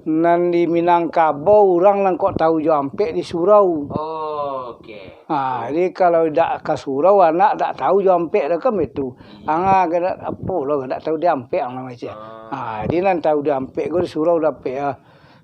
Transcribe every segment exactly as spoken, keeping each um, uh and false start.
Nan di Minangkabau urang nan kok tahu jo ampek di surau. Oke. Ha, jadi kalau dak ka surau, anak dak tahu jo ampek dah kan betu. Anga ka dak apo lo, dak tahu di ampek ang macam. Ha, jadi nan tahu di ampek ko di surau dapek ah.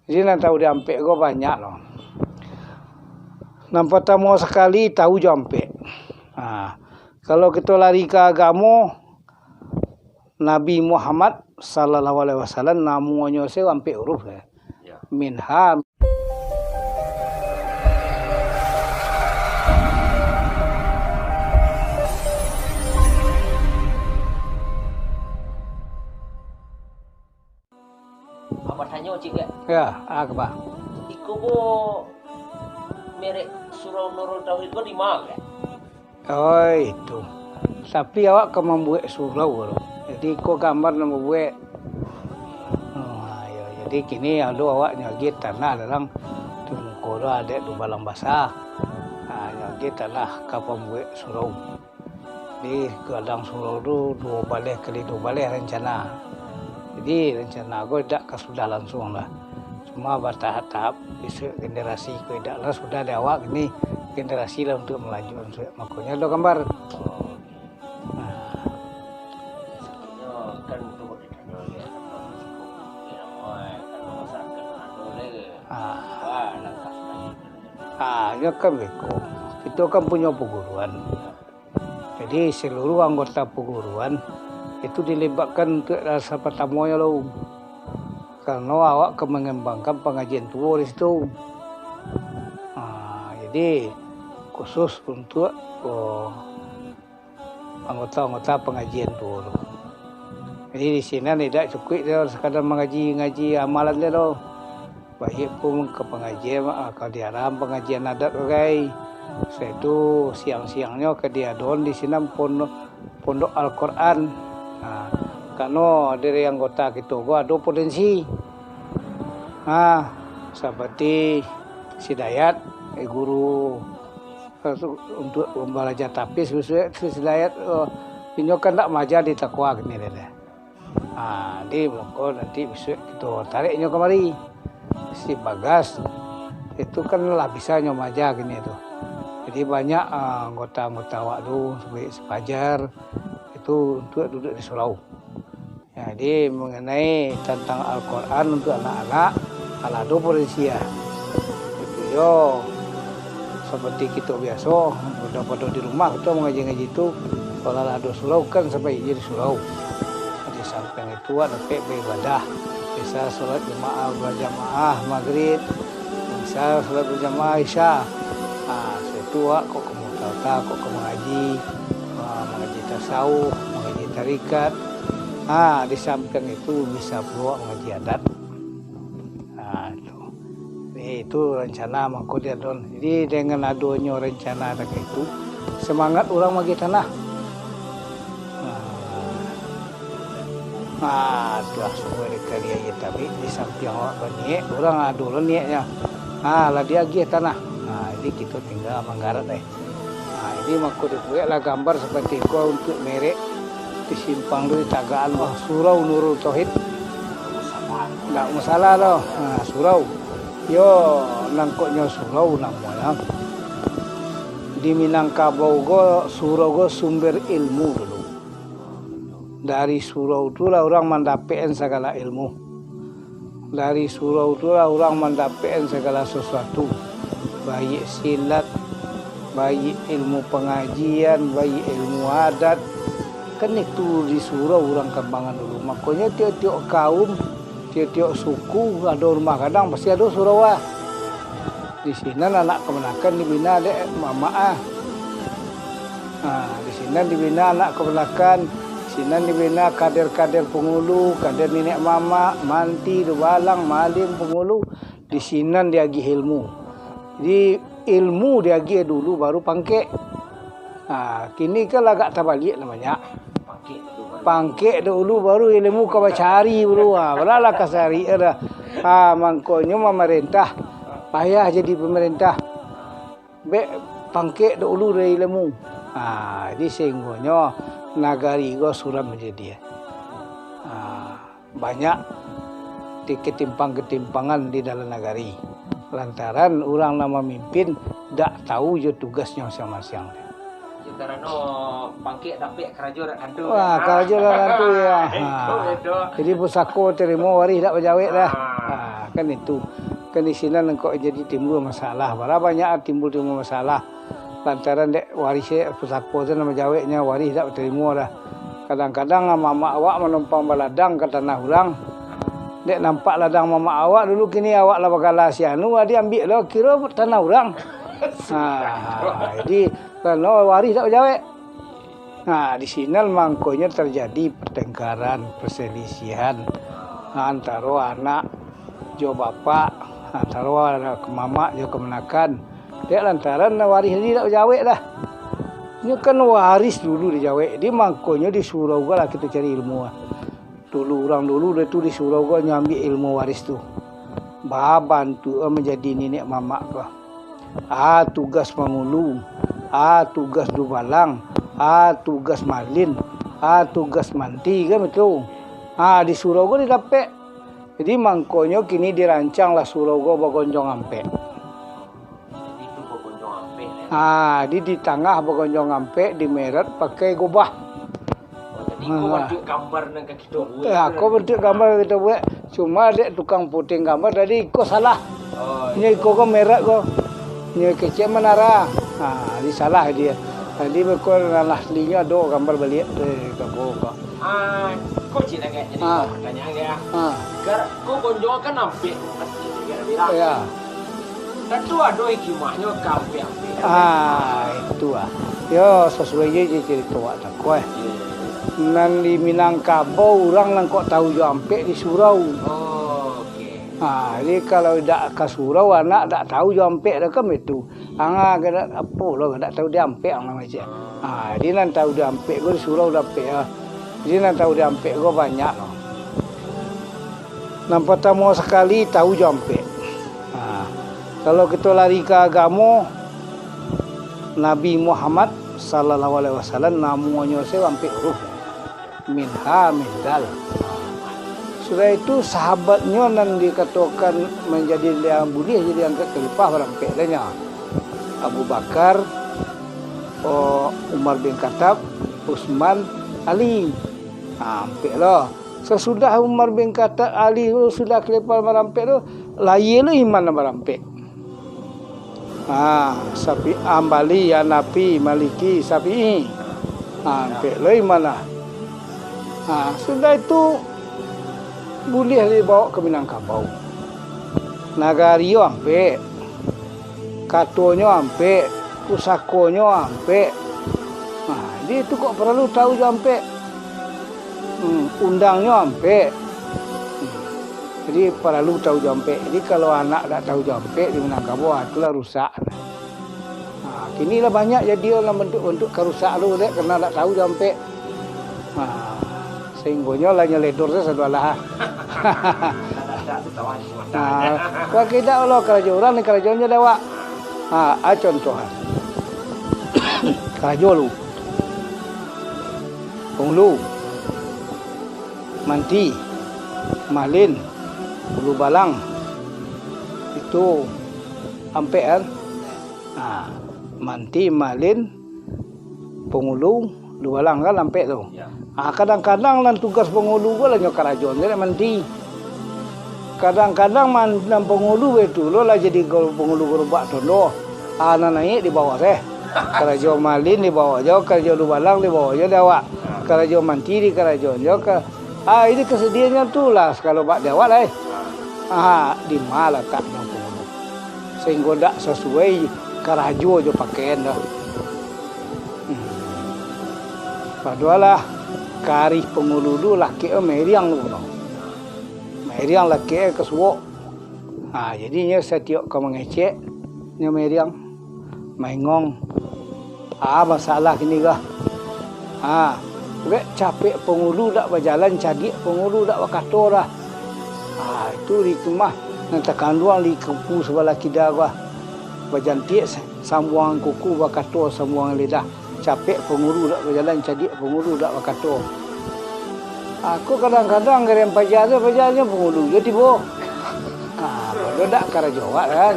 Jadi nan tahu di ampek ko banyak lo. Nan pertamo sakali tahu jo ampek. Ha, kalau kito lari ka agamo, Nabi Muhammad sallallahu alaihi wasallam namonyo se ampek huruf, eh. Ya. Minha. Abah tanyo, Cik, ya? Ya, a kaba? Iko bo merek Surau Nurul Tauhid ko di ma, ya? Oh, itu. Tapi awak ka mambuek surau tu. Jadi, iko gambar nan babuek. Oh, iyo. Jadi, kini ado awak nyo agiah tanah dalam tu muko tu, adaik tu balang basa. Ha, nyo agiah tanah ka pambuek surau. Jadi, gadang surau tu duo baleh kali duo baleh rancana. Jadi, rancana ko indak ka sudah lansuang lah. Cuma batahap-tahap, bisuak generasi ko indak lah sudah di awak, kini generasi lah untuak malanjuikkan sudah. Makonyo ado gambar. Nah. Sakirnyo kan tu buek ditanyo lagi, kan masyarakat ado lagi. Ah. Wah, langkah tadi. Ah, nyo kan beko. Kito kan punyo paguruan. Jadi, seluruh anggota paguruan itu dilibatkan untuak rasa pertamonyo lo. Karano awak ka mangembangkan pangajian tuo di situ. Ah, jadi, khusus untuak, oh, anggota-anggota pangajian tuo tu. Jadi, di sinan indak cukuik doh sakadar mangaji-ngaji amalan tu doh. Baiak pun ka pangajian, ah, ka diarahan pangajian adat bagai. Sudah itu, siang-siangnyo ka diadoan di sinan pondok, pondok Al-Quran. Ah, karano dari anggota kito ko ado potensi. Ah, seperti si Dayat, eh, guru Untuk balajar tahfiz, bisuak tu si Dayat, oh, inyo kan ndak maaja di Takwa kini deh. Ah, di mako nanti bisuak kito tarik inyo kamari. Si Bagas, itu kan lah bisa inyo maaja kini tu. Jadi banyak, ah, anggota-anggota awak tu, seperti si Fajar, itu untuak duduak di surau. Jadi, mengenai tantang Al-Quran untuk anak-anak, kalau ado potensi, yo, seperti kito biaso, daripada di rumah kito mangaji-ngaji tu, kalau lah ado surau, kan sabaiknyo di surau. Di sampiang itu, awak dapek baibadah, bisa salat jamaah, bajamaah, magrib, bisa salat bajamaah, isya. Ha, sudah itu, awak kok ka mutawata, kok ka mangaji, ha, mangaji tasawuf, mangaji tarikat. Ha, di sampiang itu bisa pulo mangaji adat. Ha, itu. Jadi, itu rancana mangko di adon. Jadi, dengan adonyo rancana takah itu, semangat urang maagiah tanah. Ha. Ha, tu lah sungguah dikali agiah tabik di sampiang awak baniaik, urang ado lo niaiknyo. Ha, lah diagiah tanah. Ha, jadi kito tingga manggarak deh. Ha, jadi mako dibueklah gambar seperti ko untuk merek di simpang tu, di tagaan, wah, Surau Nurul Tauhid. Ndak masalah doh. Ha, surau. Yo, nangkoknyo surau namonyo. Di Minangkabau ko, surau ko sumber ilmu dulu. Dari surau tu lah urang mandapek-an sagala ilmu. Dari surau tu lah urang mandapek-an sagala sasuatu, baiak silat, baiak ilmu pangajian, baiak ilmu adat. Kan itu di surau urang kambangan dulu. Makonyo tiok-tiok kaum, tiok-tiok suku ado rumah gadang, pasti ado surau ah. Di sinan anak kamanakan dibina dek mamak ah. Ha, di sinan dibina anak kamanakan, di sinan dibina kader-kader pangulu, kader niniak mamak, manti, dubalang, malim, pangulu. Di sinan diagiah ilmu. Jadi, ilmu diagiah dulu, baru pangkek. Ha, kini kan lah agak tabaliak namonyo. Pangkek dahulu, baru ilmu ka bacari dulu. Ha, baralah ka sari dah. Ha, mangkonyo mamarentah, payah jadi pamarentah. Bek pangkek dahulu dari ilmu. Ha, jadi sahinggonyo nagari ko suram jadi. Ha, banyak katimpang-katimpangan di dalam nagari. Lantaran urang nan mamimpin dak tahu jo tugasnyo masiang-masiang. Yo, karano pangkek dapek, karajo dak tantu. Wah, karajo dak tantu, yo. Itu, ha. Itu. Jadi pusako tarimo, warih dak bajawek dah. Ah. Ha, kan itu. Kan di sinan kok jadi timbul masalah. Bara banyak timbul-timbul masalah. Lantaran dek warih se pusako tu nan bajaweknyo, warih dak batarimo dah. Kadang-kadang mamak awak manumpang baladang ka tanah urang. Dek nampak ladang mamak awak dulu, kini awak lah bagala si anu, lah diambiak lo, kiro tanah urang. Ha, jadi, karano warih dak bajawek. Nah, di sinan mangkonyo tarjadi pertengkaran, perselisihan antaro anak jo bapak, antaro mamak jo kamanakan. Dek lantaran warih tadi dak bajawek dah. Nyo kan warih dulu dijawek, jadi mangkonyo di surau ko lah kito cari ilmu lah. Dulu urang dulu dah tu di surau ko nyo ambiak ilmu warih tu. Babantuak manjadi niniak mamak ko. A tugas pangulu, a tugas dubalang, a tugas malin, a tugas manti, kan baitu. Ha, di surau ko didapek. Jadi mangkonyo kini dirancanglah surau ko bagonjong ampek. Jadi tu bagonjong ampek, eh? Ha, jadi di tangah bagonjong ampek, dimerek pakai gobah. Oh, jadi ko bantuak gambar nan ka kito buek. Ya, ko bantuak gambar nan kito buek. Cuma dek tukang puting gambar tadi iko salah. Oh, nyo iko ko merek ko. Nyo kecek manara. Ha, jadi salah dia. Jadi beko nan aslinyo ado gambar baliak tu, ko, ko. Ah, ko cik lagi jadi pertanyaan ya. Ah. Gar-, ko gonjong kan ampek pasti gara-gara. Ya. Tantu ado hikmahnyo ka ampek-ampek. Ah, itu ah. Yo, sasuai je, je carito wak tako, eh. Iya. Nan di Minangkabau urang nan kok tahu jo ampek di surau. Oh, oke. Ah, jadi kalau dak ka surau, anak dak tahu jo ampek dah kan baitu. Ang ah, dak apo lo, dak tahu di ampek ang lah macam. Ah, jadi nan tahu di ampek ko di surau dapek ah. Jadi nan tahu di ampek ko banyak lo. Nan partamo sakali, tahu jo ampek. Ha, kalau kito lari ka agamo, Nabi Muhammad sallallahu alaihi wasallam namonyo se ampek huruf. Minha, mindal. Sudah itu, sahabatnyo nan dikatokan manjadi yang buliah jadi angkek khalifah barampek lah nyo. Abu Bakar, o, Umar bin Khattab, Utsman, Ali. Ha, ampek lo. Sasudah Umar bin Khattab, Ali tu sudah khalifah barampek tu, lahia lo imam nan barampek. Ha, Syafi-, Hambali, Hanafi, Maliki, Syafi'i. Ha, ampek lo imam lah. Ha, sudah itu, buliah dibawa ka Minangkabau. Nagari yo ampek. Katonyo ampek, pusakonyo ampek. Nah, jadi tu kok paralu tahu jo ampek. Hmm, undangnyo ampek. Hmm. Jadi paralu tahu jo ampek. Jadi kalau anak dak tahu jo ampek di Minangkabau, ah, itulah rusak. Nah, kini lah banyak jadi lah bantuak-bantuak ka rusak tu dek, karano dak tahu jo ampek. Ha, sahinggonyo lah nyo ledor tu sado alah. Ha, pakai dak lo karajo urang ni, karajonyo dek awak. Ha, a contoh. Karajo lu. Pangulu. Manti. Malin. Ulu balang. Itu ampek kan? Ha, manti, malin, pangulu, dubalang kan ampek tu. Ya. Ha, kadang-kadang nan tugas pangulu ko lah nyo karajo, nyo dek manti. Kadang-kadang man-, nan pangulu baitu lo lah jadi go-, pangulu garobak tondo. Ha, nan naiak di bawah seh. Karajo malin di bawah jo, karajo dubalang di bawah jo dek awak. Karajo manti di karajo jo ka-, ha, ini kasadiaannyo tu lah sagalo bak dek awak lai. Ha, di ma lataknyo pangulu? Sahinggo dak sasuai karajo jo pakaian tu. Hmm. Padohal lah, karih pangulu tu lakek meriang tu no. Meriang lakek ka suok. Ha, jadi nyo satiok ka mangecek, nyo meriang, maingong. Ah, masalah kini ko. Ha, dek capek pangulu dak bajalan, cadiak pangulu dak bakato dah. Ha, itu di kemah nan takanduang di kuku sabalah kida ko. Bajantiak sa-, sambuangan kuku, bakato sambuangan lidah. Capek pangulu dak bajalan, cadiak pangulu dak bakato. Aku kadang-kadang giliran paja tu, paja nyo pangulu jo tibo. Ha, padahal dak karajo awak kan.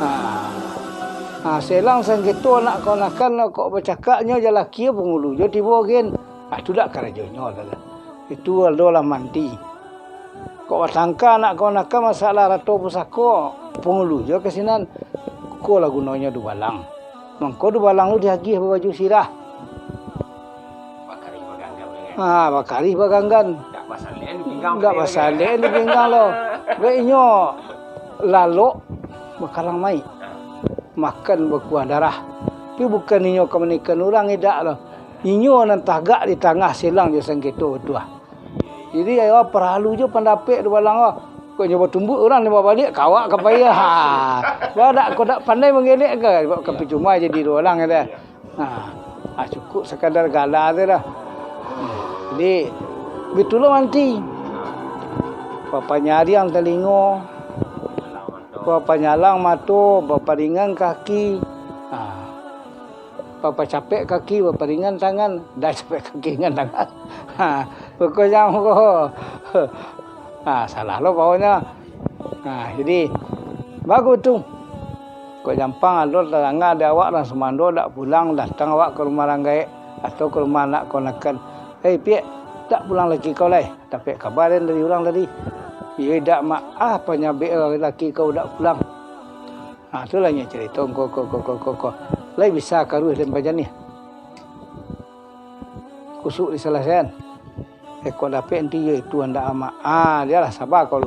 Ha. Ha, selang sangketo anak kamanakan, kok bacakak nyo jalaki pangulu jo tibo gin. Ha, tu dak karajonyo lah. Itu ado lah manti. Kok batangka anak kamanakan masalah arato pusako, pangulu jo ka sinan. Ko lah gunonyo dubalang. Mangko dubalang tu diagiah babaju sirah. Bakarih baganggan, kan? Ha, bakarih baganggan. Dak basalek di pinggang. Dak basalek di pinggang lo. Baik inyo lalok bakalang mayik. Ha. Makan bakuah darah. Tapi bukan inyo ka manikan urang, idak lo. Inyo nan tagak di tangah selang jo sangketo tu ah. Jadi, ayo, paralu jo pandapek dubalang ko. Kok nyo batumbuak urang, nyo babaliak, ka awak ka payah. Ha. Ba dak, kok dak pandai manggelek ka, ka picuma jadi dubalang, kata. Ha. Ha, cukup sakadar gala tu lah. Jadi, bitulah manti. Bapanyariang talingo, bapanyalang mato, baparingan kaki. Ha. Bapacapek kaki, baparingan tangan, dah capek kaki ringan tangan. Ha, pokoknyo ko. Ha, salah lo pokoknyo. Ha, jadi, bagus tu. Kok jampang ado tatangga di awak, urang sumando dak pulang, datang awak ka rumah urang gaek, atau ka rumah anak kamanakan. "Hei, Piak, dak pulang laki kau lai? Dapek kaba den dari urang tadi?" "Iyo, idak, Mak. Ah, panyabek laki kau dak pulang." Ha, tu lah nyo carito, ko, ko, ko. Lai bisa karuih den pajaniah. Kusuk disalasaian. Eh, kok dapek nanti yo itu andak amak. Ah, dialah saba kau lu.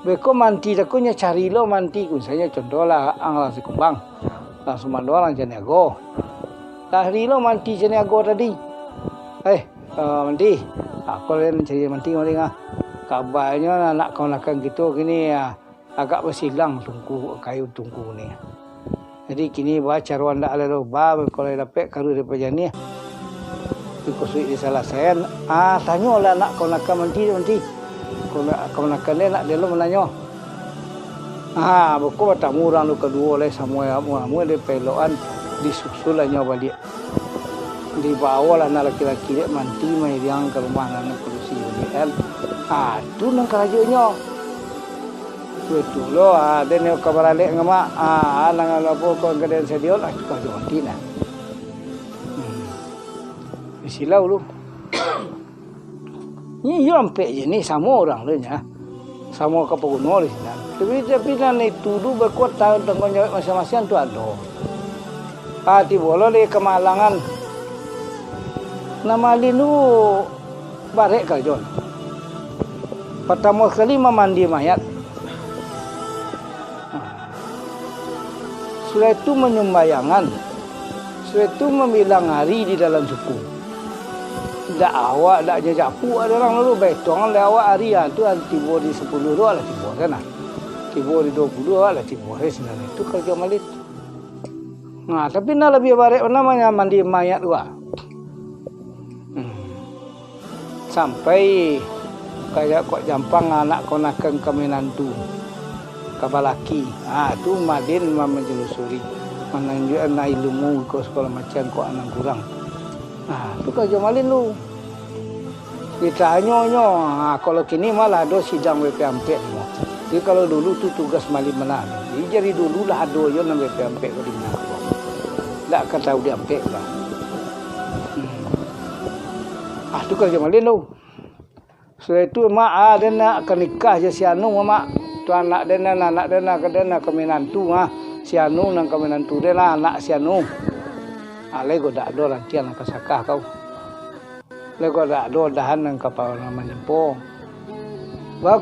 Beko manti takunyo cari lo manti ku, misalnyo contoh lah, ang lah Sikumbang. Langsung mando lah Caniago. Cari lo manti Caniago tadi. Eh, eh, manti. Aku lah mancari manti, manti ah. Kabanyo anak kamanakan kito kini, ah, agak basilang tungku, kayu tungku ni. Jadi kini ba caro andak lai lo, ba, kalau dapek karuih dari pajaniah. Iko suik disalasaian, ah, tanyolah anak kamanakan manti, manti. Kamanakan, kamanakan den nak den lo mananyo. Ah, beko batamu urang tu kaduo lai, samo amuah-amuah dipaelokan, disusul lah nyo baliak. Dibawolah anak laki-laki dek manti mairiang ka rumah nan padusi baliak kan. Ah, tu nan karajonyo. Batua lo, ah, den ka baralek ngamak, ah, nan apo ko ka den sadion, ah, tu karajo manti nah. Hmm. Bisilau lu. Iyo ampek je ni, samo urang tu nyo. Samo ka paguno di sinan. Tapi, tapi nan itu tu bakuatan tangguang jawab masiang-masiang tu ado. Ah, tibo lo di kamalangan. Nan malin tu barek karajo. Partamo sakali mamandi mayat. Sudah itu manyumbayangan. Sudah itu mambilang ari di dalam suku. Dak awak, dak nyo japuak ado urang lalu, baetuangan dek awak ari, ah, tu tibo di sapuluah tu lah tibo se nah. Tibo di duo puluah lah tibo se sinan. Itu karajo malin. Nah, tapi nan labiah barek namonyo mandi mayat tu ah. Hmm. Sampai kayak kok jampang anak kamanakan ka minantu, ka balaki. Ha, tu malin ma-, manjelusuri, mananjuakan ilmu iko sagalo macam kok nan kurang. Ha, tu karajo malin tu. Ditanyonyo, ha, kalau kini malah ado sidang B P ampek tu. Jadi kalau dulu tu tugas malin bana. Jadi dari dulu lah ado jo nan B P ampek ko di Minangkabau. Dak ka tahu di ampek lah. Hmm. Ah, tu karajo malin tu. Sudah itu, Mak, ah, den nak ka nikah jo si Anu, Mak. Tu anak den, nan anak den, nan ka den, nan ka minantu, ah. Si Anu nan ka minantu den lah, anak si Anu. Ah, lai ko dak ado rantiang nan ka sakah kau. Lai ko dak ado dahan nan ka pa-, nan manyempo. Bagus.